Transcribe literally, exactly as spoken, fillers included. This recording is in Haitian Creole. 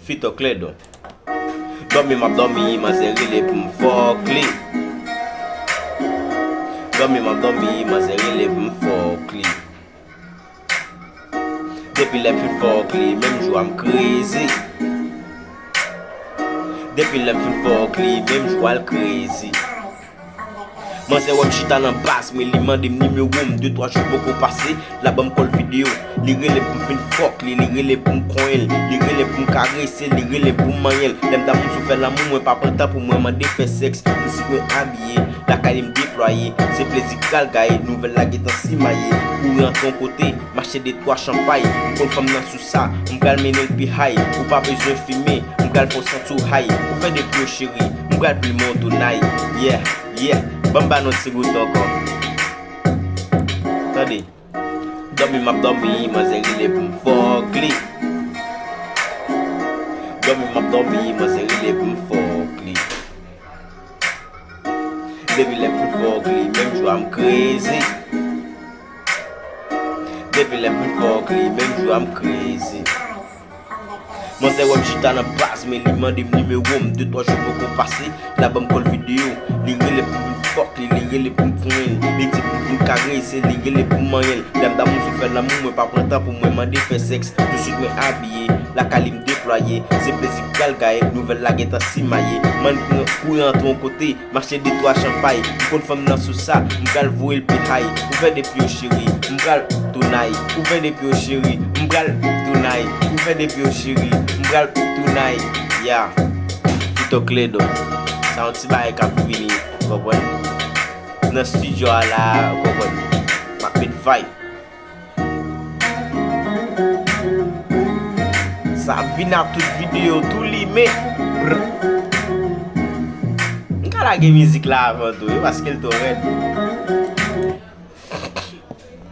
Fito Cledo. Dòmi m ap dòmi, manzè rele pou m fòk li. Dòmi m ap dòmi, manzè rele pou m fòk li. Depi lè m fin fòk li, menm jou a m krezi. Depi lè m fin fòk li, menm jou a l krezi. Manzè wè m chita nan baz mwen, li mande m nimewo m, de twa jou poko pase, l ap ban m kòl videyo. Li rele pou m vin fòk li, li rele pou m konyen l, li rele pou m karese l, li rele pou m manyen l. Lè m damou sou fè lanmou, mwen pa pran tan pou mwen mande fè sèks. Tousuit mwen abiye, lakay li m deplwaye, se plezi k pral gaye, nouvèl la gentan simaye. Kouri antre yon kote, m achte de twa chanpay, m konn fanm nan sou sa, m pral mennen l pi high. Ou pa bezwen fimen, m pral fè w santi w high. Ouvè de pye w cheri, m pral plimen w tonay. Yeah, yeah, ban m ba nou ti goute ankò. Tande. Dòmi m ap dòmi, manzè rele pou m fòk li. Dòmi m ap dòmi, manzè rele pou m fòk li. Depi lè m fin fòk li, menm jou a m krezi. Depi lè m fin fòk li, menm jou a m krezi. Manzè wè m chita nan baz mwen, li mande m nimewo m, de twa jou poko pase, l ap ban m kòl videyo. Li rele pou m fòk li, li rele pou m konyen l, li di pou m vin karese l, li rele pou m manyen l. Lè m damou sou fè lanmou, mwen pa pran tan pou mwen mande fè sèks. Tousuit mwen abiye, lakay li m deplwaye, se plezi k pral gaye, nouvèl la gentan simaye. M ann kouri antre yon kote, m achte de twa chanpay, m konn fanm nan sou sa, m pral voye l pi high. Ouvè de pye w cheri, m pral tonay. Ouvè de pye w cheri, m pral tonay. Ouvè de pye w cheri, m pral tonay. Yeah. Fito Cledo. Sa yon ti bagay k ap vini, ou konprann? Nan estidyo a la, ou konprann? M ap met vibe. Sa ap vin ak tout videyo tou limen. Brr. M ka lage mizik la avan tou, wi, paske l twò rèd.